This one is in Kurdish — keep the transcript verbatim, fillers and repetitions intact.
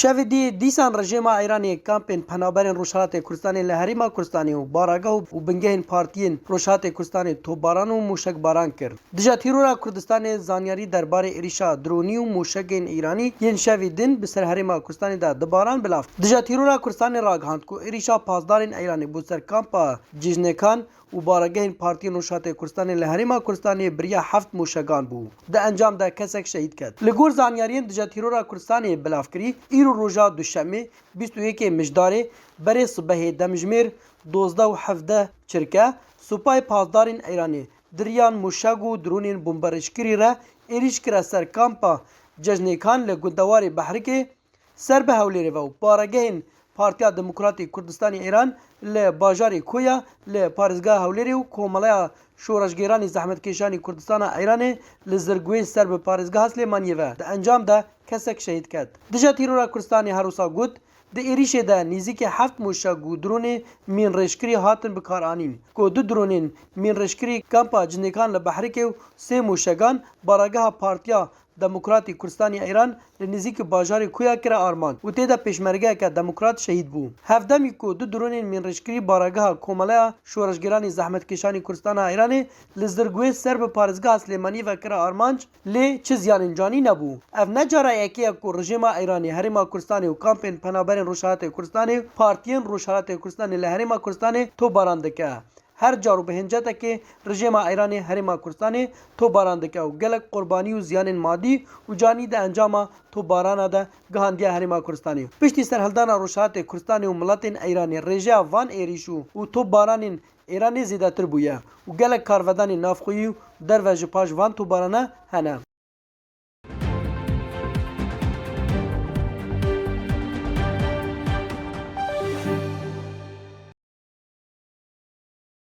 Şevê dî dîsan rejêma Îranê kampên penaberên Rojhelatê Kurdistanê li Herêma Kurdistanê û baragah û bingehên partiyên Rojhelatê Kurdistanê topbaran û mûşekbaran kir. Dija tîrora Kurdistanê zanyarî derbarê êrîşa dronî û mûşekên Îranî yên şevê din bi ser Herêma Kurdistanê de dibaran bilav. Dija tîrora Kurdistanê ragihand ku êrîşa pasdarên Îranê bo ser kampa cejnêkan û baragehên partiyên Rojhelatê Kurdistanê li Herêma Kurdistanê biriya heft mûşegan bû. Di encam de kesek şehîd ket. Li gor zanyariyên dija tîrora Kurdistanê bilavkirî, îro roja Duşemê, bîst û yekê Mijdarê, berê sibehê demjimêr dozdeh û hevdeh çirke, supayê pasdarên Îranê di riyan mûşek û dronên bomberêjkirî re êrîş kire ser kampa cejnêkan li gundewarê Behrikê, ser bi Hewlêrê ve û baregehên Partiya Demokratê Kurdistanê Îran li bajarê Koya li parêzgeha Hewlêrê û Komeleya Şoreşgêranê Zehmetkêşanê Kurdistana Îranê li Zirgwê ser bi parêzgeha Silêmaniyê ve di encam de kesek şehîd ket. Dija tîrora Kurdistanê her wisa got, di êrîşê de nêzîkî heft mûşek û dronê mînrêjkirî hatin bikaranîn, ku du dronên mînrêjkirî kampa cejnêkan li Behrikê û sê mûşegan baregeha Partiya Demokratê Kurdistanê Îran li nêzîkî bajarê Koya kire armanc û tê de pêşmergeyeke demokrat şehîd bû. Hevdemî ku du dronên mînrêjkirî baregeha Komeleya Şoreşgêranê Zehmetkêşanê Kurdistana Îranê li Zirgwê ser bi parêzgeha Silêmaniyê ve kire armanc, lê çi ziyanên canî nebû. Ev ne cara yekê ye ku rejêma Îranê Herêma Kurdistanê û kampên penaberên Rojhelatê Kurdistanê û partiyên Rojhelatê Kurdistanê li Herêma Kurdistanê topbaran dike. Her car û bi hêncetekê rejêma Îranê Herêma Kurdistanê topbaran dike û gelek qurbanî û ziyanên madî û canî di encama topbarana de gihandiye Herêma Kurdistanê. Piştî serhildana Rojhelatê Kurdistanê û miletên Îranê rêjeya van êrîş û, û topbaranên Îranê zêdetir bûye û gelek karvedanên navxweyî û derve ji paş van topbarana hene.